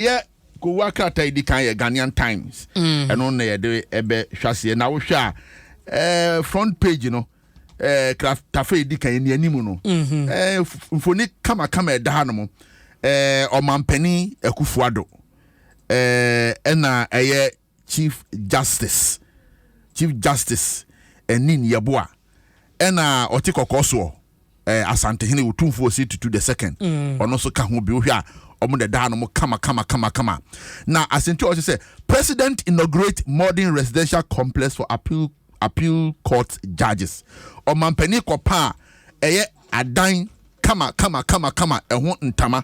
Yɛ kowa krataa yi di kan yɛ Ghanaian Times. Ɛno na yɛde ɛbɛ hwɛ aseɛ. Na wohwɛ a, front page no, kratafa yi di kan ni anim no. Mfoni kamakama ɛda ha nom. Ɔmampanin Akufo-Addo. Ɛna ɛyɛ Chief Justice Anin Yeboah. Ɛna ɔte kɔkɔɔ soɔ. Asantehene Otumfuo Osei Tutu the Second, ɔno nso ka ho bi. Wohwɛ a, ɔmo de daa no mo kama kama kama kama. Na asɛnti a ɔkyerɛ sɛ "President inaugurate modern residential complex for appeal court judges". Ɔmampanin kɔpa a ɛyɛ adan kama kama kama kama ɛho ntama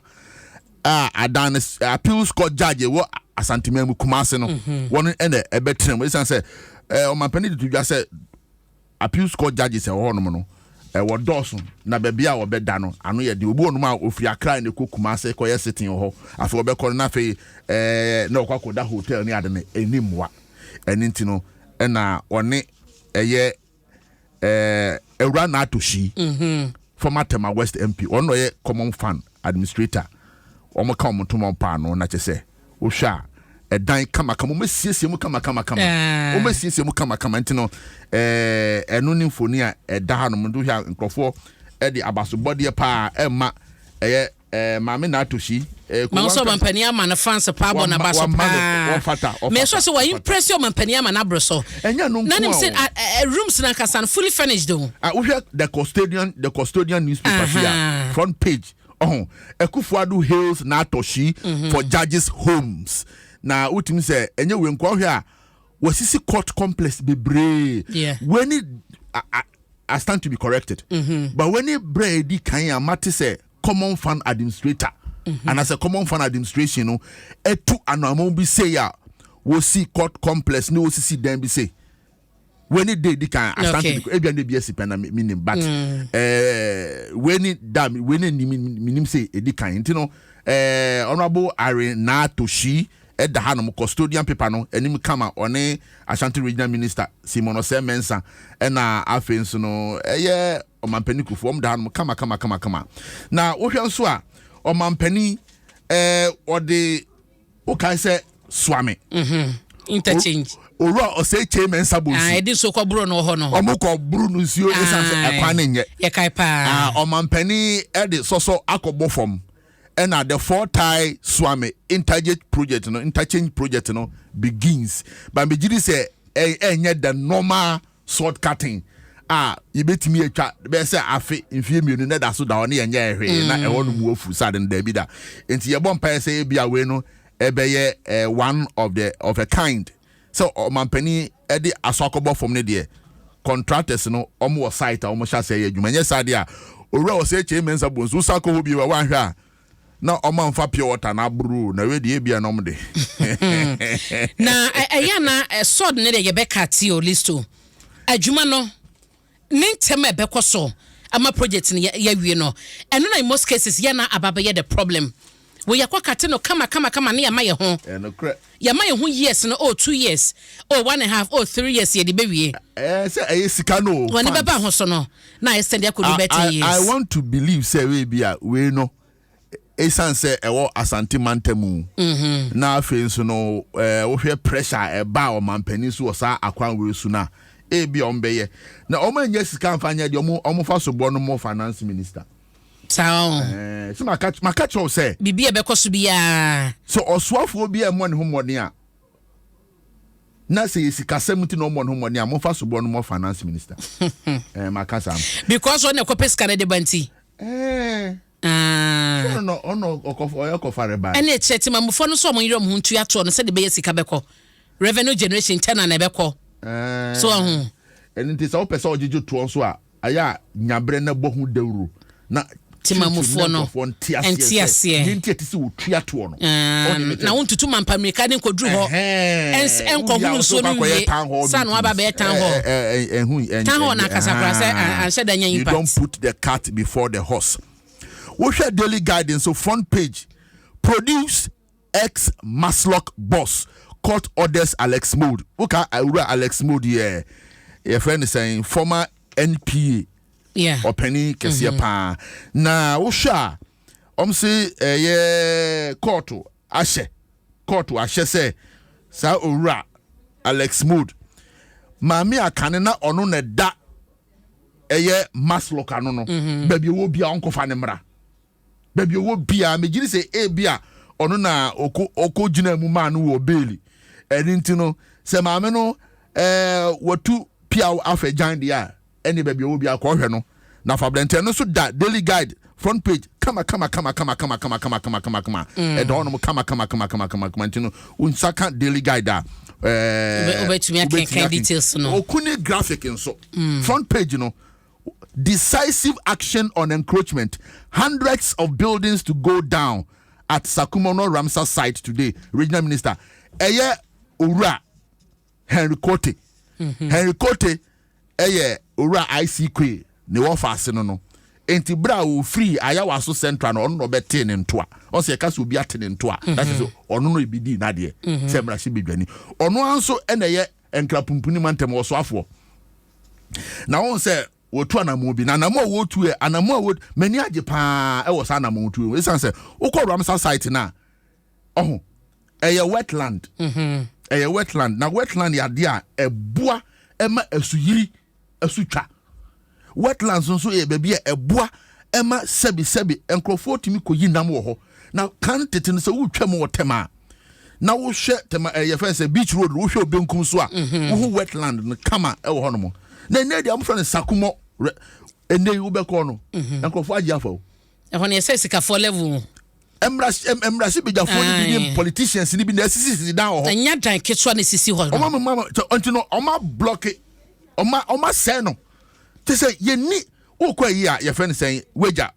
a adan no appeals court judge ɛwɔ Asanteman mu, Kumase no, wɔn ɛna ɛbɛtena mu. Esan sɛ ɔmampanin de to dwa sɛ appeals court judges ɛwɔ hɔnom no ɛwɔ dɔɔso, na baabi a wɔbɛda no ano yɛ de obi wɔ nom a ofiri Akra na ekɔ Kumase kɔyɛ sitting wɔ hɔ. Afei wɔbɛkɔ no, na afei na ɔkɔ akɔda hotel ne ade no ɛni mmoa. Ɛne nti no ɛna ɔne ɛyɛ ewura Naa Torshie, former Tema West MP, ɔno na ɔyɛ Common Fund administrator. Wɔn ka wɔn ntoma paano na kyɛ sɛ wohwɛ a, ɛdan kamakama, wɔn asiesie mu kamakamakama. Wɔn asiesie mu kamakama. Nti no ɛno ne mfoni a ɛda ha nom. Nti wohwɛ a, nkurɔfoɔ ɛde abasobɔdeɛ paa ɛma ɛyɛ maame Naa Torshie. Ma nso ɔmampanin ama no fans paa bɔ n'aba so paa. Wɔfata. Mɛ nso sɛ wɔyi impress ɔmampanin ama n'aboro so. Ɛnyɛ no nko. Nanim sɛ rooms na nkasa no fully furnished o. Ah, wohwɛ the Custodian newspaper si a, front page ɔho, "Akufo-Addo hails Naa Torshie for judges' homes". Na wotumi sɛ ɛnyɛ wei nko. Ɔhwɛ a, wɔsisi court complex bebree. Wei I stand to be corrected, but wei brɛ edi kan a mate sɛ Common Fund administrator anaasɛ Common Fund administration no etu anamɔ bi sei a wɔsi court complex ne wɔsisi dan bi sei. Wei ni de di kan. I stand to be, ebia ne bi esi pɛn na mi nim, but wei ni da wei ni mi nim sɛ edi kan. Nti no Honourable Irene Naa Torshie ɛda hanom, Custodian paper no anim kama, ɔne Ashanti Regional Minister Simon Osei Mensah, ɛna afei nso no ɛyɛ ɔmampanin Kufuor. Ɔmo da hanom kama kama kama kama. Na wohwɛ nso a, ɔmampanin ɔde wokae sɛ Suame Interchange. Owura Osei Kyei Mensah Bonsu. Ah, ɛdi nso kɔ buro no hɔ no. Ɔmo kɔ buru no nsuo esan sɛ ɛkwan ne nyɛ. Yɛkae paa. Ɔmampanin ɛde sɔsɔ akɔbɔ fam, ɛna the Fortai Suame interchange project no begins, but megye sɛ ɛnyɛ the normal sod cutting a yɛbɛtumi atwa bɛyɛ sɛ afe mfie 2 na da so da hɔ ne yɛnyɛ hwee na ɛhɔ no mu afu sade no. Daabi da. Nti yɛbɔ mpaeɛ sɛ ebi a wei no ɛbɛyɛ one of a kind sɛ ɔmampanin ɛde asɔ akɔbɔ fam no deɛ, contractors no ɔmo wɔ site a ɔmo hyɛ aseɛ yɛ adwuma. Nyɛ saa deɛ a, owura Osei Kyei Mensah Bonsu sa kɔ hɔ bi wa wanhwɛ a, na ɔmo anfa pure water na aboro na wei deɛ ebia na ɔmo de. Na ɛyɛ na sod ne deɛ yɛbɛka ti o listo adwuma no ne ntɛm a ɛbɛkɔ so ama project no yɛawie no, ɛno na in most cases yɛ na aba bɛyɛ the problem. Wɔyɛ kɔ cut no kama kama kama ne yɛma yɛ ho. Ɛnokorɛ. Yɛma yɛ ho years no, oh 2 years, oh one and a half, oh 3 years, yɛde bɛwie. Sɛ ɛyɛ sika no o. Wɔne bɛba ho so no na ayɛ sɛdeɛ akɔdu bɛ 10 years. I want to believe sɛ wei bi a wei no, esan sɛ ɛwɔ Asante mantam na afei nso no wohwɛ pressure a ɛba a ɔmampanin so wɔ saa akwan wei so na ebi a ɔmo bɛyɛ na ɔmo anya sika nfa nyɛ deɛ ɔmo fa so bɔ no mo finance minister. Saa o. Sɛ maka kyerɛw sɛ. Biribi a ɛbɛkɔ so biara. Sɛ ɔsoafoɔ bi a ɛmmɔ ne ho mmɔden a, na sɛ yɛ sikasɛm ti na ɔmmɔ ne ho mmɔden a, momfa so bɔ no mɔ finance minister. Maka saa. Because ɔna ɛkɔpɛ sika no de ba nti. Ɛɛ. Ah. Ɔno ɔno ɔkɔfɔ ɔyɛ kɔfare ba. Ɛne ɛkyerɛ timamufoɔ no nso ɔmo yerɛ ɔmo ho ntua toɔ no sɛde bɛyɛ sika bɛkɔ revenue generation ntɛn na ɛbɛkɔ so ɔho. Ɛno nti sɛ wopɛ sɛ ɔgyegye toɔ nso a, ayɛ a nyaberɛ na bɔ ho dawuro na timamufoɔ no nkurɔfoɔ nte nte aseɛ. Deɛ nti ɛte sɛ wɔtua toɔ no. Ah, na wontutu mampa mmirika ne nkɔduru hɔ. Ɛnkɔhunu nsuo no nwie saa na waba bɛyɛ town hall. Town hall na akasa koraa sɛ anhyɛ da nya You impact. Don't put the cart before the horse. Wohwɛ Daily Guide nso front page, "Produce ex MASLOC boss, court orders Alex Mould". Woka awura Alex Mould yɛ yɛfrɛ no sɛn, former NPA ɔpanin kɛseɛ paa. Na wohwɛ a, ɔm se ɛyɛ court ahyɛ. Court ahyɛ sɛ saa owura Alex Mood maame akane na ɔno na ɛda ɛyɛ MASLOC ano no, baabi ɛwɔ bia ɔnkɔfa ne mmra. Baabi ɔwɔ biara, megyere sɛ ebi a ɔno na ɔkɔ gyina mu maa no wɔ bail. Ɛne nti no, sɛ maame no watu piaw afɛ gyan deɛ a, ɛne baabi ɔwɔ biara kɔhwɛ no na fa brɛntɛn no so. Da Daily Guide front page kama kama kama kama kama kama kama kama kama kama. Ɛda hɔnom kama kama kama kama kama kama. Nti no, wo nsa ka Daily Guide a, wobɛtumi akenkan details no. Okuni Graphic nso front page no, "Decisive action on encroachment, hundreds of buildings to go down at Sakumono Ramsar site today, Regional Minister." Ɛyɛ owura Henry Quartey. Henry Quartey ɛyɛ owura IC Quaye ne wɔfa ase no. Nti bere a ofiri Ayawaso Central no, ɔno na ɔbɛtee ne ntoa. Ɔsɛ yɛka sɛ obi ate ne ntoa na kyerɛ sɛ ɔno no ebi di n'adeɛ sɛ mmarahyɛ badwani. Ɔno ara nso ɛna ɛyɛ Nkrapumpuni mantam ɔsoafoɔ. Na wɔn sɛ wɔtu anammɔn bi, na anammɔn a wɔtu yɛ anammɔn a wɔ m'ani agye paa ɛwɔ saa anammɔn tu yi. Esan sɛ wokɔ Ramsar site na ɔho ɛyɛ wetland, ɛyɛ wetland, na wetland yɛ adeɛ a ɛboa ɛma asuyiri asutwa. Wetlands nso yɛ baabi a ɛboa ɛma sɛbi sɛbi nkurɔfoɔ tumi kɔyi nam wɔ hɔ. Na kan tete no, sɛ wotwa mu wɔ Tɛm a, na wohwɛ Tɛm ɛyɛ fɛn sɛ Beach Road, wohwɛ obenkum so a, wohu wetland no kama ɛwɔ hɔ nom. Na ɛnɛ deɛ, wɔfrɛ no Sakumɔ ɛnɛ yi wobɛkɔ no, nkurɔfoɔ agye afa o. Ɛhɔ no yɛsɛ sikafoɔ level. Mmarahyɛbadwafoɔ no bi ne politicians no bi na ɛsisisisi dan wɔ hɔ. Ɛnya dan ketewa na esisi hɔ no. Ɔma mama nti no, ɔma block, ɔma sɛɛ no te sɛ yɛni wokɔ yi a yɛfrɛ no sɛn, wagya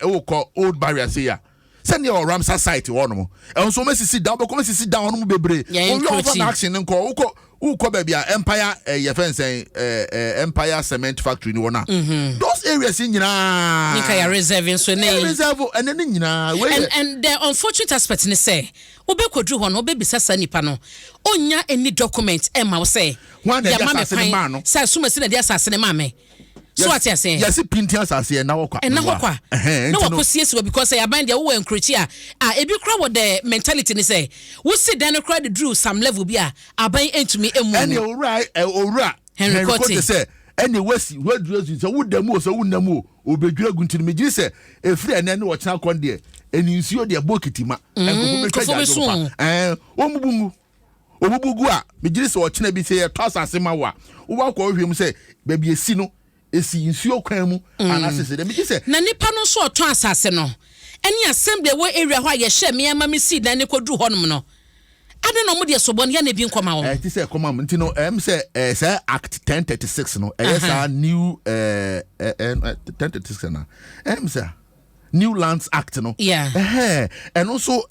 wokɔ Old Barrier sei a, sɛdeɛ wɔ Ramsar site hɔ nom, ɛho nso ɔmasisi dan, wobɛkɔ ɔmasisi dan hɔ nom bebree. Yɛn wɔn ɔmfa encroaching. Na action no nkɔ wokɔ baabi a Empire yɛfrɛ no sɛn, Empire Cement Factory ni wɔ no a, those areas yi nyinaa Nka yɛ reserve nso ne yɛ reserve ɛnɛ ne nyinaa wei yɛ. And the unfortunate aspect ne sɛ wobɛkɔduru hɔ no, wobɛbisa saa nipa no, ɔnya any document ɛma wo sɛ Hwan na ɛde yɛma me asase no maa kwan no? Sɛ asomasi na ɛde asase no maa me so, ate aseɛ? Yɛsi pintin asase yɛ na wɔ kwa. Ɛna hɔ kwa Ɛhɛn, na nti no wakɔ siesie hɔ because ɛyɛ aban deɛ. Wowɔ nkurokyi a ebi kora wɔ the mentality ne sɛ wosi dan no kora de duru some level bi a, aban ntumi emu. Ɛne owura Henry Henry Quartey. Quartey sɛ ɛne wasi waduru asu sɛ woda mu o, sɛ wonna mu o, obɛdwira gu. Nti no, megyere sɛ ɛfiri ɛnɛ ne ɔkyena kɔn deɛ, ɛni nsuo deɛ bokiti ma nkurɔfoɔ bɛtwa nkurɔfoɔ gya bɛsu adwo pa ɛn wɔmbubu ngu. Ɔbubu gu a, megyere sɛ ɔkyena bi sɛ yɛtɔ asase ma wo a, wobɛkɔ wohwɛ mu sɛ baabi esi no esi nsuo kwan mu anaasɛ sɛ dɛ, megye sɛ Na nipa no nso ɔtɔn asase no ɛne assembly ɛwɔ area hɔ a yɛhyɛ mmeɛma mi sii dan ne kɔduru hɔnom no ade na ɔmo deɛ sobɔ no yɛ na ebi nkɔma wɔn. Ɛte sɛ kɔma mu nti no, sɛ sɛ Act 1036 no ɛyɛ saa new ɛɛ ɛɛ 1036 na sɛ New Lands Act no. Ɛhɛn, ɛno nso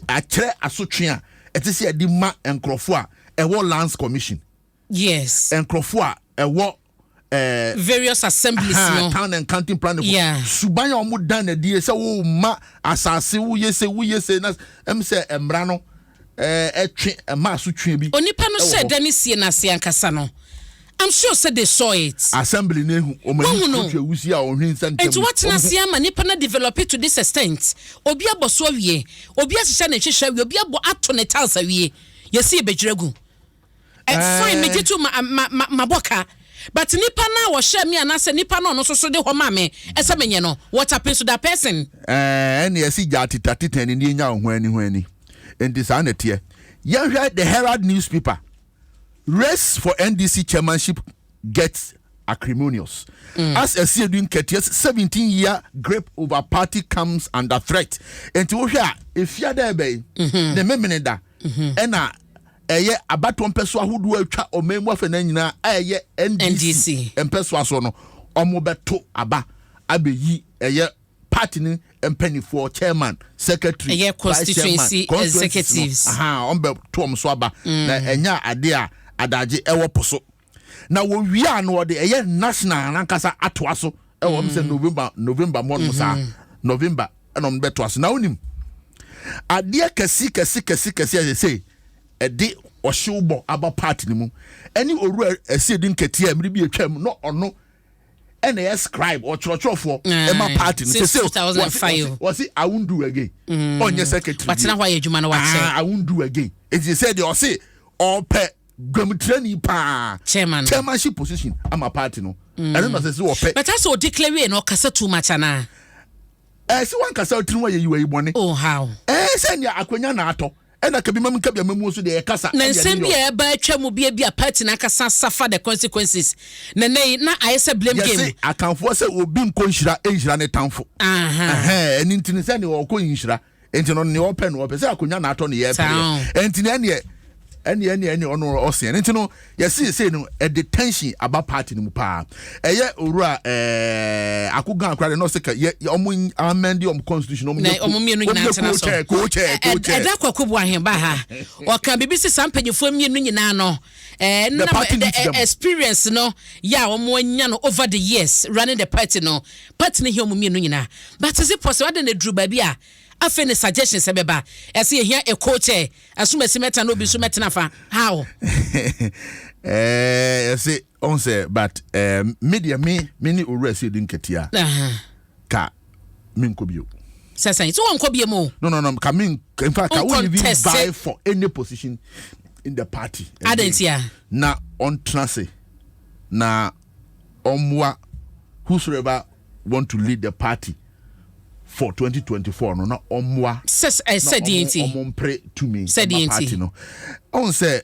akyerɛ asotwe a ɛte sɛ yɛde ma nkurɔfoɔ a ɛwɔ Lands Commission, nkurɔfoɔ a ɛwɔ various assemblies no. Town and County Planning suban a wɔn dan na die sɛ wo ma asase, woyɛ se woyɛ se, na sɛ mmara no ɛtwe ɛma asotwe bi. Onipa no ɛwɔ hyɛ hɔ. Dan ne sie n'ase ankasa no, I'm sure sɛ they saw it. Assembly ne ehu wɔn Wɔhu ani no. kotwa ewusi a ɔhwe nsa ntɛm. Nti wɔtena ase ama nipa no develop it to this extent, obi abɔ so awie, obi ahyehyɛ ne nhyehyɛ awie, obi abɔ ato ne tiles awie, yɛsi yɛbɛgyina gu. Fine, megye to ma ma ma mabɔ ka, but nipa no a wɔhyɛ me anaasɛ nipa no a ɔno nso so de hɔ ma me ɛsɛ menyɛ no, what happens to that person? Ɛne ɛsi gya tita tita ni ni enya ho ani ho ani. Nti saa na ɛteɛ. Yɛhwɛ the Herald newspaper. "Race for NDC chairmanship gets acrimonious as Asiedu Nketia's 17-year grip over party comes under threat." Nti wohwɛ a, efia dɛ ɛbɛyi ne memene da ɛna ɛyɛ abatoɔ mpɛso ahodoɔ atwa ɔman mu afɛ na nyinaa a ɛyɛ NDC, NDC. mpɛsoa so no, ɔmo bɛto aba abɛyi ɛyɛ party ni mpanimfoɔ, chairman, secretary, ɛyɛ vice chairman, constituency constituencies no, executives. Aha, ɔmo bɛ to ɔmo so aba na ɛnya adeɛ a adagye ɛwɔ po so na wɔwie a, no wɔde ɛyɛ national nankasa atoa so ɛwɔ ɔmo sɛ November mu ɔmo saa November ɛna ɔmo bɛtoa so. Na onim adeɛ kɛse kɛse kɛse kɛse a sɛ ɛde ɔhyew bɔ aba party no mu ɛne owura Asiedu Nketia. Mmiri bi atwam na ɔno Ɛna ɛyɛ scribe, ɔkyerɛkyerɛfoɔ ɛma party no. Since Sese 2005. Wɔsi, "I won't do again." Ɔnyɛ secretary. Watena hɔ ayɛ adwuma no, wakyɛ. Ah, "I won't do again." Eti sɛ deɛ ɔsi ɔpɛ guamtirani paa. Chairman. Chairmanship position ama party no. Ɛno na sɛ ɔpɛ. But asɛ ɔdeclare wie na ɔkasa too much anaa? Ɛsi wankasa tiri mu ayɛ yiwa yi bɔne. Oh, how? Ɛɛ, sɛ nea akonnwa na atɔ ɛna kabi mam kabi amamu nso deɛ ɛkasa. Na nsɛm bi a ɛba atwa mu bia bi a party no ankasa suffer the consequences na nɛ yi na ayɛ sɛ blame game. Yɛse akamfoɔ sɛ obi nkɔ nhyira nhyira ne tamfo. Ɛne nti no sɛ neɛ ɔkɔ nhyira nti no, neɛ ɔpɛ no, ɔpɛ sɛ akonnwa na atɔ ne yɛ Saa. pɛyɛ. Ɛnti no ɛneɛ ɔno ɔseɛ no nti no, yɛse sei no ɛde tension aba party no mu paa. Ɛyɛ owura akogan akora de na ɔsɛ ka yɛ ɔmo amend ɔmo constitution, ɔmo Na nyɛ ɔmo mmienu ɔmo nyinaa nyɛ tena so. co-chair, co-chair, co-chair. Ɛda Kwaku Boahen ba ha, ɔka biribi sɛ saa mpanyinfoɔ mmienu nyinaa no The nam party the needs them. experience no yɛ a wɔn anya no over the years running the party no, party no hia wɔn mmienu nyinaa. But is it possible? Adi na eduru baabi a afei ne suggestion sɛ bɛba ɛsɛ yɛhia a co-chair, asomasi mɛta na obi nso mɛtena fa, how? Yɛse ɔn sɛ, but me deɛ, me ne owura Asiedu Nketia ka menkɔ bio. Sɛ sɛn so wɔn nkɔ bie mu? No, ka me, in fact, I won't even Uncontested. vie for any position in the party again. Adantia. Na ɔntena se na ɔmmoa whosoever want to lead the party for 2024 no, na ɔmmoa. Sɛ sɛ deɛ nti? Ɔmo mpere tumi Sɛ deɛ ɛma nti? party no. Ɔn sɛ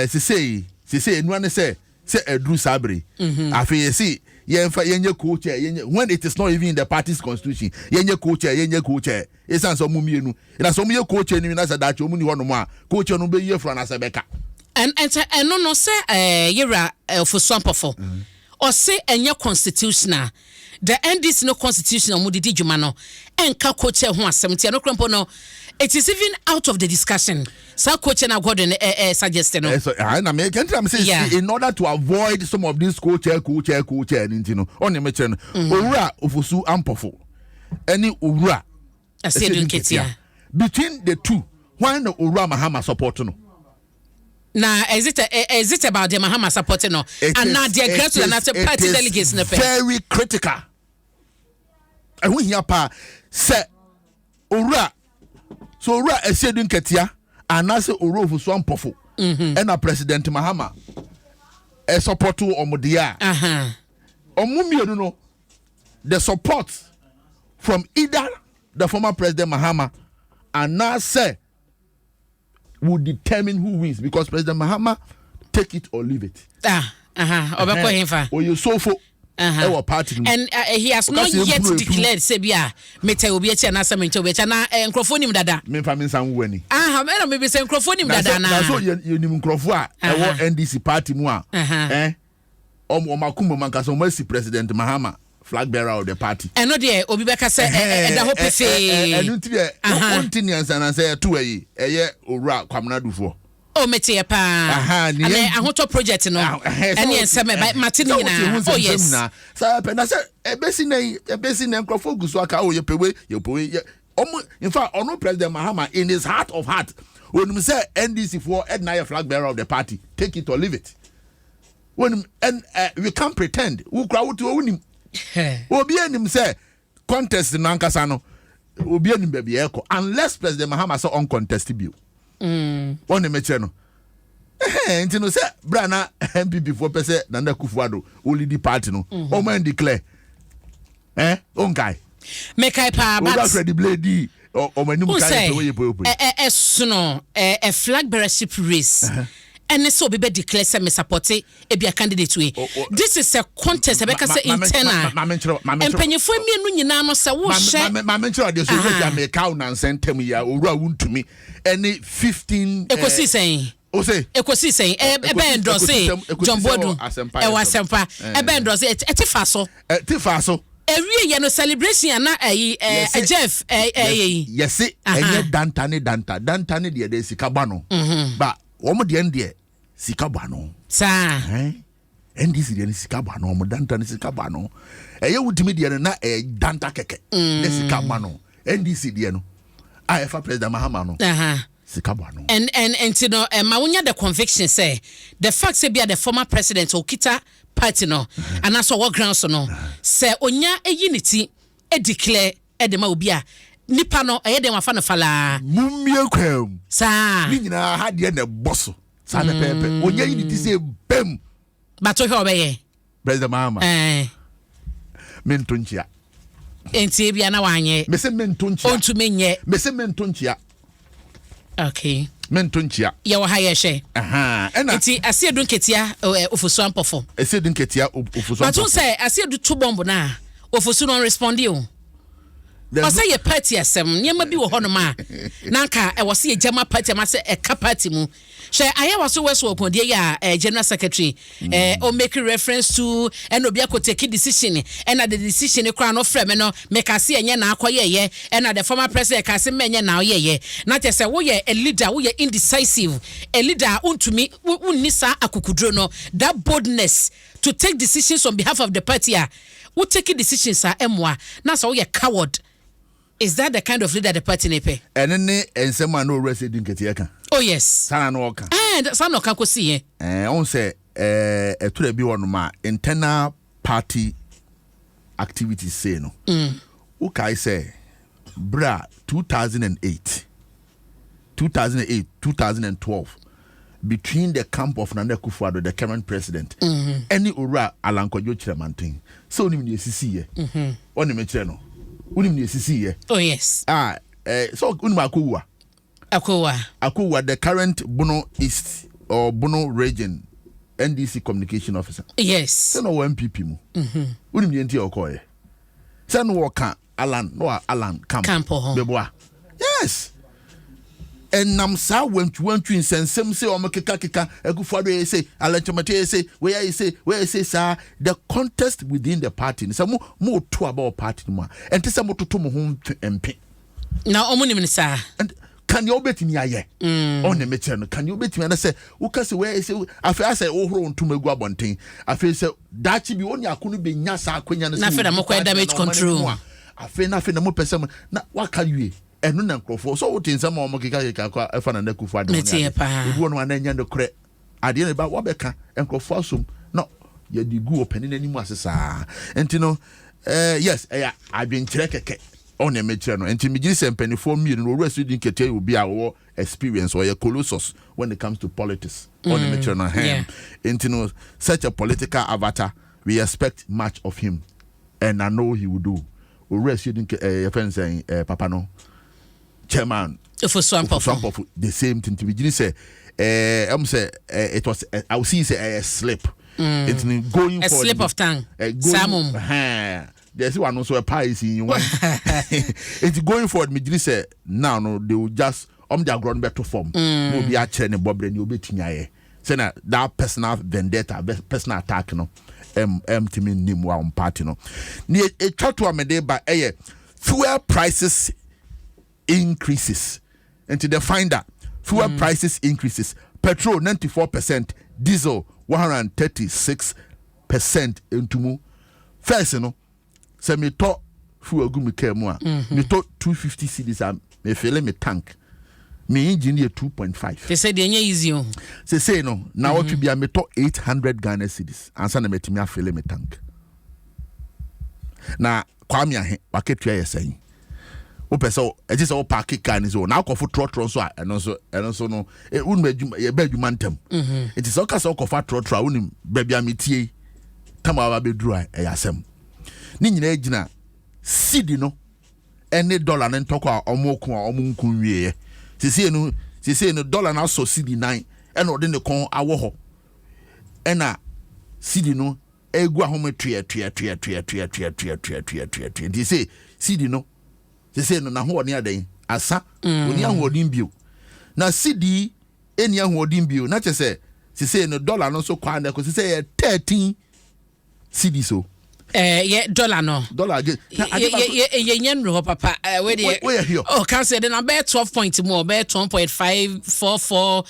sesei enua ne sɛ ɛduru saa bere afei yɛsi yɛnfa yɛnyɛ co-chair, yɛnyɛ, when it is not even in the party's constitution, yɛnyɛ co-chair, yɛnyɛ co-chair, esan sɛ ɔmo mmienu na sɛ ɔmo yɛ co-chair ni na sɛ daakye ɔmo ni hɔ nom a, co-chair no bɛyi efura na sɛ bɛka. Ɛn ɛno no sɛ yɛwura Ofosu Ampɔfo ɔse ɛnyɛ constitutional. The NDC no constitution a wɔde di dwuma no ɛnka co-chair ho asɛm, nti ɛno kora mpo no, it is even out of the discussion, saa co-chair na Gordon ɛ ɛ suggest no. Ɛsɛ ayi na mɛ kɛntɛ na mɛ sɛ in order to avoid some of these co-chair, co-chair, co-chair ni ti no, ɔne mɛ kyerɛ no, owura Ofosu Ampɔfo ɛne owura Asiedu Nketia. Between the two, why na owura Mahama support no? Na is it about the Mahama support no anaa deɛ grassroots anaasɛ party It is delegates no pɛ? very critical. Ɛho hia paa sɛ owura Asiedu Nketia anaasɛ owura Ofosu Ampɔfo ɛna President Mahama ɛsupport ɔmo deɛ a, ɔmo mmienu no, the support from either the former President Mahama anaasɛ will determine who wins, because President Mahama, take it or leave it. Ah, ɔbɛkɔ hemfa? Oyè sofo ɛwɔ party no mu. And he has not Ɔka sɛ yet ebunu epu. declared sɛ bi a metɛ obi akyi anaasɛ mentɛ obi akyi anaa nkurɔfoɔ nim dada. Memfa me nsa nwo ani. Aha, ɛna mebi sɛ nkurɔfoɔ nim Na dada sɛ na so anaa? yɛnim nkurɔfoɔ a ɛwɔ NDC party mu a ɔmo akoma mu ankasa ɔmo asi President Mahama flag bearer of the party. Ɛno deɛ, obi bɛka sɛ ɛda hɔ pefee. Ɛno nti deɛ, wonte nneɛnsa na sɛ ɛto ayi ɛyɛ owura Kwamina Dufoɔ. O, meteɛ paa. Ne Ana ahotɔ project no ɛne nsɛm ɛba, mate ne nyinaa. Oh yes. Saa pɛ na sɛ ɛbɛsi nɛ yi, ɛbɛsi nɛ nkurɔfoɔ gu so aka o, yɛpɛ wei, yɛpɛ wei, yɛ ɔmo. In fact, ɔno President Mahama, in his heart of heart, onim sɛ NDC foɔ ɛdina yɛ flag bearer of the party, take it or leave it. Wonim, and we can't pretend. Wokura wotu wonim, obi anim sɛ contest no ankasa no, obi anim baabi ɛkɔ unless President Mahama sɛ ɔn contest bio. Wɔn ne mɛkyerɛ no. Ɛhɛn, nti no sɛ bra na NPP foɔ pɛ sɛ Nana Akufo-Addo ɔlead party no, ɔmo ɛn declare ɔnkae? Mekae paa, but owura Freddy Blay di ɔmo anim wo kan sɛ yɛ pɛ wɔyɛ pɛ. Ɛsono ɛ flag bearership race ɛne sɛ obi bɛ declare sɛ me support ebi a candidate wei. This is a contest ɛbɛka sɛ internal. Maame nkyerɛ, maame nkyerɛ. Mpanyinfoɔ mmienu nyinaa no sɛ wohyɛ Maame nkyerɛ adeɛ so, owura bi ameka wo nansa ntam yi a owura Wuntumi ɛne 15 Ekosi sɛn? O se Ekosi sɛn? Ɛbɛn ndɔse John Boadu ɛwɔ Asɛmpa, ɛbɛn ndɔse ɛte fa so. Ɛte fa so. Ewie yɛ no celebration ana ɛyi Jeff ɛyɛ yi. Yɛse ɛnyɛ danta ne danta danta ne deɛ de sika ba no ba, wɔn deɛ n deɛ sika ba no. Saa. NDC deɛ no, sika ba no, wɔn danta ne sika ba no. Ɛyɛ Wotumi deɛ no na ɛyɛ danta kɛkɛ ne sika ba no. NDC deɛ no a ɛfa President Mahama no. Sika bɔ ano. And nti no, ɛma wonya the conviction sɛ the fact sɛ bia the former president okita party no anaasɛ ɔwɔ ground so no, sɛ onya eyi ne ti declare ɛde ma obi a, nipa no ɛyɛ den wafa no falaa. Mummie kwam. Saa. Ne nyinaa ha deɛ na ɛbɔ so saa pɛpɛɛpɛ. Onya yi ne ti sɛ bɛm. Bato hwɛ, ɔbɛyɛ. President Mahama. Mento nkyia. Nti ebia na wanyɛ. Mese mento nkyia. Ɔntumi nyɛ. Mese mento nkyia. Mento nkyia. Yɛwɔ ha, yɛhwɛ. Ɛna nti Asiedu Nketia, Ofosu Ampɔfo. Asiedu Nketia, Ofosu Ampɔfo. Bato sɛ Asiedu to bɔmbo na Ofosu no respond o. Ɔsɛ yɛ party asɛm, nneɛma bi wɔ hɔnom a na nka ɛwɔ sɛ yɛgya ma party ama sɛ ɛka party mu. Hwɛ, Ayawaso West wɔ kɔndeɛ yi a general secretary o make reference to, ɛna obi akɔ take decision, ɛna the decision koraa no frɛ me no meka se ɛnyɛ na akɔyɛyɛ, ɛna the former president ka se mɛnyɛ na ɔyɛyɛ. Na kyerɛ sɛ woyɛ a leader, woyɛ indecisive, a leader a wontumi wonni saa akokuduro no, that boldness to take decisions on behalf of the party, a wo take decisions a ɛmoa na sɛ woyɛ coward. Is that the kind of leader the party ne pɛ? Ɛne ne nsɛm a na Owura Asiedu Nketia ka. Oh yes. Saa na ɔka. Saa na ɔka kɔsi yɛ. Ɔn sɛ ɛtwerɛ bi wɔ nom a internal party activities sei no, wokae sɛ berɛ a 2008, 2008, 2012, between the camp of Nana Akufo-Addo, the current president, ɛne Owura Alan Kwadwo Kyerɛmanten, sɛ wonim ne ɛsisiiɛ? Ɔne mekyerɛ no, wonim ne ɛsisiiɛ? Oh yes. Ah, sɛ wonim Akowua? Akowa. Akowua, the current Bono East or Bono Region NDC communication officer. Sɛ na ɔwɔ NPP mu. Wonim deɛ nti a ɔkɔɔyɛ? Sɛ no wɔka Alan no a Alan camp. Camp hɔ. Bɛboa, yes. Ɛnam saa wantwiwantwi nsɛnsɛm sɛ ɔmo kekakeka Akufo-Addo yɛ sɛ Alan Kyerematen yɛ sɛ wei ayɛ sɛ wei ayɛ sɛ saa, the contest within the party no, sɛ mo to aba wɔ party no mu a, ɛnte sɛ mototo mo ho mpe. Na ɔmo nim no saa. Ka nea wobɛtumi ayɛ. Ɔne mekyerɛ no, ka nea wobɛtumi ayɛ sɛ woka sɛ wei ayɛ sɛ, afei asɛ wohoro wo ntoma agu abɔnten. Afei sɛ daakye bi wo ne ako no bɛnya saa akwanya no sɛ. Na afei na mokɔyɛ damage control. Afei na mopɛ sɛ na waka wie. Ɛno na nkurɔfoɔ sɛ wote nsɛm a wɔn keka keka kɔ ɛfa Nana Akufo Addo ho ne ade, ebi wɔ no a na ɛnyɛ nokorɛ adeɛ no ba wabɛka nkurɔfoɔ asom na yɛde gu ɔpanin anim ase saa. Nti no, yes, ɛyɛ adwenkyerɛ kɛkɛ ɔne mekyerɛ no. Nti megye sɛ mpanimfoɔ mmienu no, Owura Asiedu Nketia yɛ obi a ɔwɔ experience, ɔyɛ colossus when it comes to politics. Ɔne mekyerɛ no hɛn. Nti no, such a political avatar, we expect much of him and I know he will do. Owura Asiedu Nke, yɛfɛ nsɛn papa no, Chairman Ofosu Ampɔfo, the same thing. Nti megye sɛ sɛ it was I will see sɛ ɛyɛ slip. Nti going a forward, slip of tongue. Saa mom. Deɛ ɛsi wa no nso ɛpa esi yi wɔn. Nti going forward, megye sɛ now no, they will just ɔmo de agorɔ no bɛto fam na obi akyerɛ ne bɔbrɛ ne obetumi ayɛ sɛnea that personal vendetta, personal attack no ɛm tumi nim wa on party no. Ne etwa to a mede ba ɛyɛ fuel prices increases. Nti the finder, fuel prices increases, petrol 94%, diesel 136% ntumu. First no, sɛ metɔ fuel gu mi kaa mu a, metɔ 250 cedis a, mefille me tank, me engine yɛ 2.5. Te sɛ deɛ ɛnyɛ easy o. Sesei no, na wɔtwe bia metɔ 800 Ghana cedis ansa na matumi afille me tank. Na Kwame Ahe waketua yɛ sɛn? Wopɛ sɛ ɛgye sɛ wopark car ni so na akɔfo trɔtrɔ nso a, ɛno nso no, wonim adwuma, yɛbɛ adwuma ntɛm. Nti sɛ woka sɛ wokɔfa trɔtrɔ a, wonim baabi a metie tam a waba bɛduru a, ɛyɛ asɛm. Ne nyinaa gyina cedi no ɛne dollar no ntɔkɔ a ɔmo ko a ɔmo nko nwieɛ. Siesie no dollar no asɔ cedi nan, ɛna ɔde ne kɔn awɔ hɔ, ɛna cedi no egu ahome tuɛ tuɛ tuɛ tuɛ tuɛ tuɛ tuɛ tuɛ tuɛ tuɛ tuɛ. Nti sɛ cedi no siesie no, n'ahoɔden adan asa, oni ahoɔden bio, na cedi eni ahoɔden bio, na kyerɛ sɛ siesie no, dollar no nso kɔ anɛ kɔ siesie yɛ 13 cedis o. Yɛ dollar no. Dollar ge. Yɛ nyɛ nnuru hɔ papa. Wei deɛ. Woyɛ hwɛ. Oh, council de na bɛyɛ 12 point mu, ɔbɛyɛ 12.544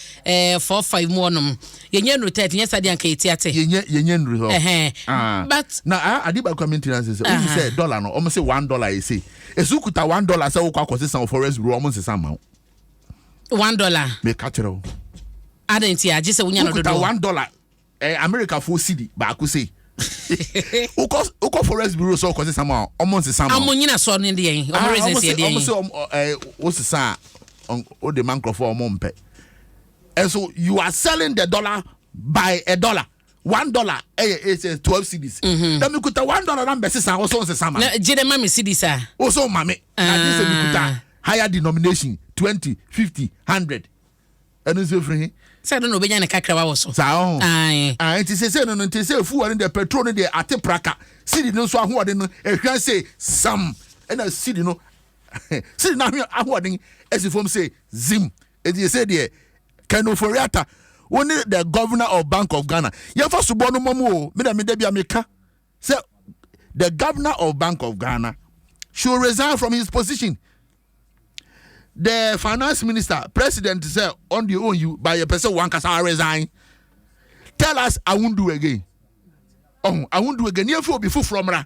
45 mu ɔnom. Yɛ nyɛ nnuru 13 yɛ sa deɛ anka yɛ ti ate. Yɛ nyɛ nnuru hɔ. Ɛhɛn. But. Na ade baako a mi n tiri ase sɛ oyi sɛ dollar no, ɔmo sɛ $1 yɛ se esu kuta $1 sɛ wokɔ akɔ sisan wɔ forex bureau, ɔmo nsesa ma wo. $1. Meka kyerɛ wo. Adɛn nti a gye sɛ wonya no wokuta dodoɔ? $1, America fo cedi baako sei, wokɔ forex bureau sɛ wokɔ sesa ma a, ɔmo nsesa ma wo. Ɔmo nyina soɔ no deɛ, ɔmo reasons yɛ ɔmo deɛ? sɛ ɔmo wosesa a, wode ma nkurɔfoɔ a ɔmo mpɛ. And so you are selling the dollar by a dollar. $1 ɛyɛ ɛsɛ 12 cedis. Na mikuta $1 na mbɛsesa, wosɔ nsesa ma me. Na gye dɛ ma me cedis a. Wosɔ ma me na gye sɛ mikuta higher denomination, 20, 50, 100. Ɛno nso efiri he? Sɛ ɛno na obɛnya ne kakra wɔ so. Saa ɔho. Ae. Ah, nti sese no, nti sɛ fuel no deɛ, petrol no deɛ, ate praka. Cedi no nso ahoɔden no ehwɛ sɛ sam, ɛna cedi no ahoɔden esi fam sɛ zim. Eti sɛ deɛ Ken Ofori-Atta, wo ne the governor of Bank of Ghana, yɛmfa sobɔ no mɔmu o. Mi na mi da bi a mi ka sɛ the governor of Bank of Ghana should resign from his position. The finance minister, president sɛ on the own you by your person one kasa resign, tell us, "I won't do again." Ɔhun, "I won't do again." Yɛnfɛ obi foforɔ mmra.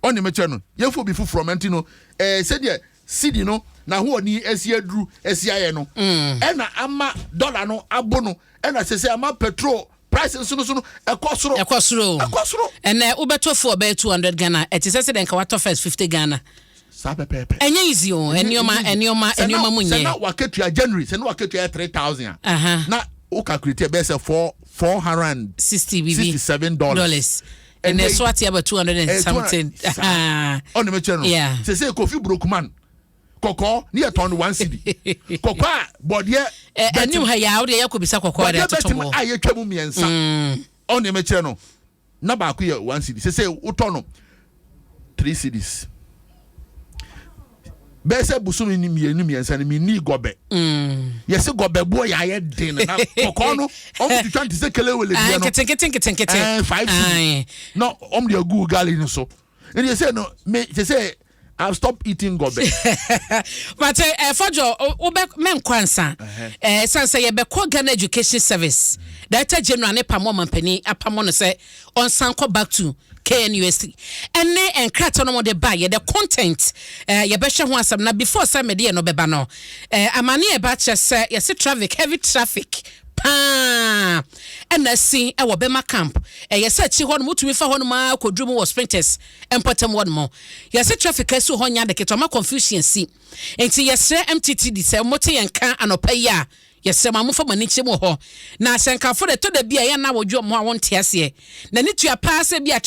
Ɔne mɛkyɛ no, yɛnfɛ obi foforɔ mɛ. Nti no sɛdeɛ cedi no n'ahoɔden esi aduru esi ayɛ no, ɛna ama dollar no abo no, ɛna sɛsɛ ama petrol price nso no so no ɛkɔ soro. Ɛkɔ soro. Ɛkɔ soro. Ɛnɛ wobɛtɔ fuel ɔbɛyɛ 200 Ghana, ɛte sɛ dɛ nka watɔ first 50 Ghana. Saa pɛpɛɛpɛ. Ɛnyɛ easy o. Nneɛma mu Sɛ na nyɛ. Waketua January, sɛ na waketua yɛ 3,000 a, na o calculate bɛyɛ sɛ four hundred and 60 bibi $67. Dollars. Ɛnɛ so ate aba 200 and something. Ɔne mɛkyerɛ no. Sɛ Kofi Brokuman kɔkɔɔ ne yɛ tɔn no 1 cedi, kɔkɔɔ a bɔdeɛ Ɛnim ha yɛ a wode yɛ kɔbisa kɔkɔɔ de bɔdeɛ atoto bɛtɛm bɔ a yɛtwa mu mmiɛnsa, ɔne mɛkyerɛ no, na baako yɛ 1 cedi. Sɛ wotɔ no 3 cedis. Bɛyɛ sɛ bosom ni mmienu mmiɛnsa no menni gɔbɛ. Yɛsɛ gɔbɛ boɔ yɛ ayɛ den na kɔkɔɔ no ɔmo twitwa nte sɛ kelewele deɛ no. Nketenkete nketenkete. 5 cedi na ɔmo de agu gali no so. Ɛnni sɛ no me sɛ I stop eating gɔbɛ. But Fɔdwo, wobɛ mɛnkɔ ansa san sɛ yɛbɛkɔ Ghana Education Service Director General ne pamɔ ɔmampanin apamɔ no sɛ ɔnsan kɔ back to KNUST, ɛne nkrataa no wɔde ba yɛ, the content, yɛbɛhwɛ ho asɛm. Na before sɛ mede yɛ no bɛba no, amane yɛba kyerɛ sɛ yɛse traffic, heavy traffic paa ɛna asi ɛwɔ Bɛma Camp. Ɛyɛ sɛ akyi hɔ nom wotumi fa hɔ nom a kɔduru mu wɔ Spintex mpɔtam hɔ nom. Yɛsɛ traffic asi hɔ nya de ketewa ma confusion si, nti yɛsrɛ MTTD sɛ mote yɛn ka anɔpa yi a, yɛsrɛ ma mofa mo ani kyerɛ mu wɔ hɔ. Na ahyɛnkafo de, ɛtɔ da bi a yɛn na wɔdwo mo a wɔnte aseɛ na ne tua paa sɛ bi a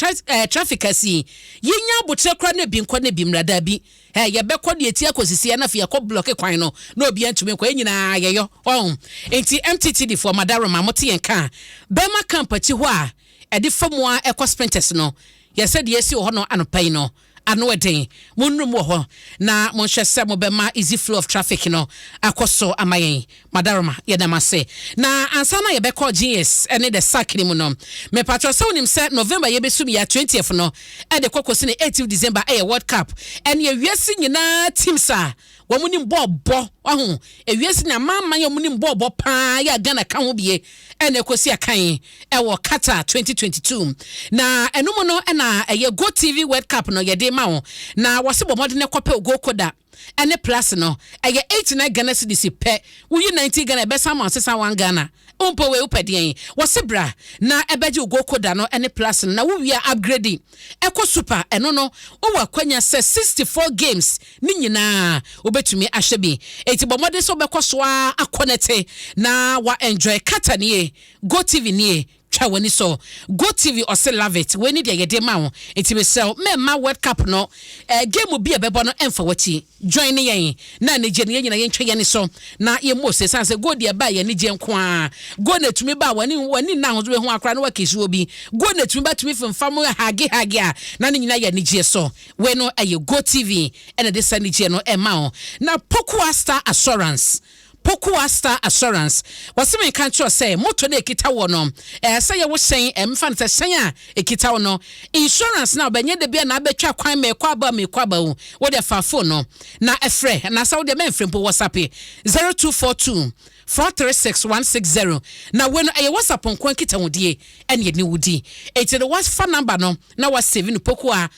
traffic asi, yɛnya abotrɛ koraa na ebi nkɔ na ebi mmra. Daa bi yɛbɛkɔ deɛ ti akɔsisi ɛna afei yɛkɔ block kwan no na obiara ntumi nkɔ. Yɛn nyinaa yɛyɔ ɔn. Nti MTTD foɔ, madaroma, mote yɛn ka, Bɛrima Camp akyi hɔ a ɛde fa mu a ɛkɔ Spintex no, yɛsɛ deɛ esi wɔ hɔ no anɔpa yi no ano ɛden. Monnum wɔ hɔ na monhwɛ sɛ mobɛma easy flow of traffic no akɔ so ama yɛn. Madaroma, yɛdam ase. Na ansa na yɛbɛkɔ GES ne the sack no mu no, mepatwɛ sɛ wonim sɛ November yɛbɛsum yɛ 20th no ɛde kɔ kɔsi ne 18 December ɛyɛ World Cup, ɛne ewiase nyinaa teams a wɔn nim bɔɔl bɔ. Ɔho ewiase na amaaman a wɔn nim bɔɔl bɔ paa yɛ a Ghana ka ho bie ɛna ɛkɔsi akan ɛwɔ Qatar 2022. Na ɛno mu no ɛna ɛyɛ Go TV World Cup no yɛde ma wo, na wɔsi bɔ mmɔden ɛkɔpɛ Go Koda ɛne Plus no. Ɛyɛ 89 Ghana cedis pɛ. Woyi 90 Ghana, ɛbɛsa ma ɔsesa 1 Ghana mpo. Wei wopɛ deɛn? Wɔsi bra na ɛbɛgye wo Go Koda no ɛne Plus no, na wowie a upgrade ɛkɔ Super. Ɛno no wowɔ akwanya sɛ 64 games ne nyinaa wobɛtumi ahyɛ bi. Eti bɔ mmɔden sɛ wobɛkɔ so a akɔnɛte na wa enjoy Qatar nie. Go TV nie, twa w'ani so. Go TV ɔsɛ love it. Wei ni deɛ yɛde ma wo. Nti mesrɛ mɛmma World Cup no game bi a ɛbɛbɔ no ɛmfa w'akyi. Join ne yɛn na anigye no yɛn nyinaa yɛntwa yɛn so na yɛmmɔ ose san sɛ go deɛ ba yɛ anigye nko a. Go na etumi ba w'ani w'ani nna ahosuo bɛho akora na wakesi wɔ bi. Go na etumi ba tumi femfam hage hage a na ne nyinaa yɛ anigye so. Wei no ɛyɛ Go TV ɛna de sa anigye no ɛma wo. Na Pokua Star Assurance, Pokua Star Assurance wɔsi mi nka kyerɛ sɛ moto no ekita wɔ no, sɛ yɛwɔ hyɛn, ɛmfa no sɛ hyɛn a ekita wɔ no insurance na ɔbɛnyɛ de bi a na abɛtwa kwan mɛkɔ aba mɛkɔ aba o. Wɔde fa phone no na ɛfrɛ anaasɛ wɔde mɛnfrɛ mpo, WhatsApp 0242436160. Na wei no ɛyɛ WhatsApp nko nkitahodie ɛne ɛne wodi. Eti no wafa number no na wasave no, Pokua.